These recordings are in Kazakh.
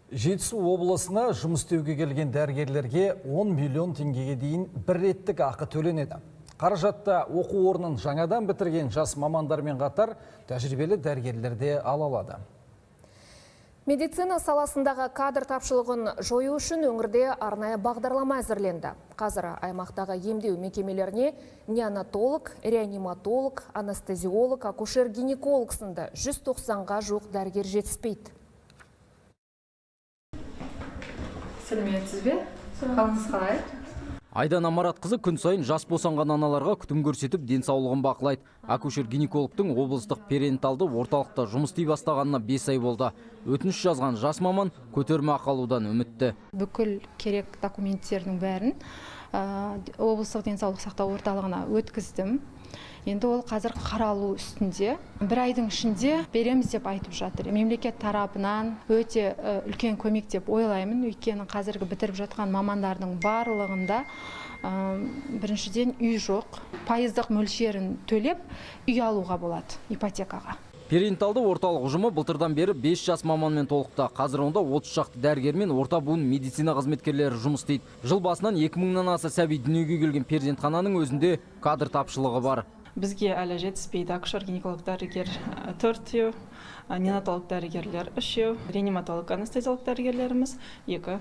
Жетісу облысына жұмыс істеуге келген дәрігерлерге 10 миллион теңгеге дейін бір реттік ақы төленеді. Қаражатта оқу орнын жаңадан бітірген жас мамандармен қатар тәжірибелі дәрігерлер де ала алады. Медицина саласындағы кадр тапшылығын жою үшін өңірде арнайы бағдарлама әзірленді. Қазір аймақтағы емдеу мекемелеріне неонатолог, реаниматолог, анестезиолог, акушер-гинеколог сынды 190-ға жуық дәрігер жетіспейді. Сәлеметсіз бе? Қалыңыз қалай? Айдана Маратқызы күн сайын жас босанған аналарға күтім көрсетіп, денсаулығын бақылайды. Акушер-гинекологтың облыстық перинаталды орталықта жұмыс істей бастағанына 5 ай болды. Өтініш жазған жас маман көтерме ақы алудан үмітті. Бүкіл керек документтердің бәрін облыстық денсаулық сақтау орталығына өткіздім. Енді ол қазір қаралу үстінде. Бір айдың ішінде береміз деп айтып жатыр. Мемлекет тарапынан өте үлкен көмек деп ойлаймын. Өйткені қазіргі бітіріп жатқан мамандардың барлығында біріншіден үй жоқ. Пайыздық мөлшерін төлеп үй алуға болады ипотекаға. Перинаталды орталық ұжымы былтырдан бері 5 жас маманмен толықты. Қазір онда 30 шақты дәрігер мен орта буын медицина қызметкерлері жұмыс істейді. Жыл басынан 2000-нан аса сәби дүниеге келген перзентхананың өзінде кадр тапшылығы бар. Бізге әлі жетіспейді акушер-гинеколог дәрігер 4-еу, неонатолог дәрігерлер 3-еу, реаниматолог, анестезиолог дәрігерлеріміз 2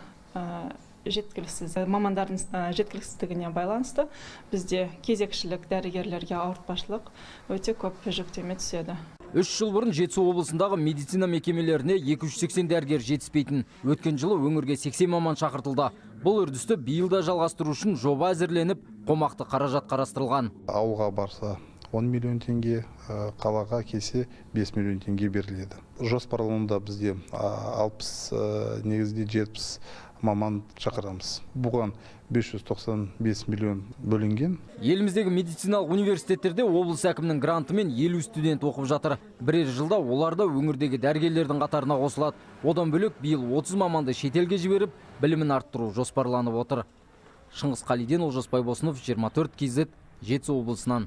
жеткіліксіз. Мамандардың жеткіліксіздігіне байланысты бізде кезекшілік дәрігерлерге ауыртпашылық өте көп жүктеме түседі. 3 жыл бұрын Жетісу облысындағы медицина мекемелеріне 280 дәрігер жетіспейтін. Өткен жылы өңірге 80 маман шақыртылды. Бұл үрдісті биыл да жалғастыру үшін жоба әзірленіп, қомақты қаражат қарастырылған. Ауылға барса 10 миллион теңге, қалаға келсе 5 миллион теңге беріледі. Жоспарлануда бізде 60, негізінде 70 маман шақырамыз. Бұған 595 миллион бөлінген. Еліміздегі медициналық университеттерде облыс әкімінің грантымен 50 студент оқып жатыр. Бірер жылда олар да өңірдегі дәрігерлердің қатарына қосылады. Одан бөлек биыл 30 маманды шетелге жіберіп, білімін арттыру жоспарланып отыр. Шыңғыс Қалиден, Олжас Байбосынов, 24 KZ, Жетісу облысынан.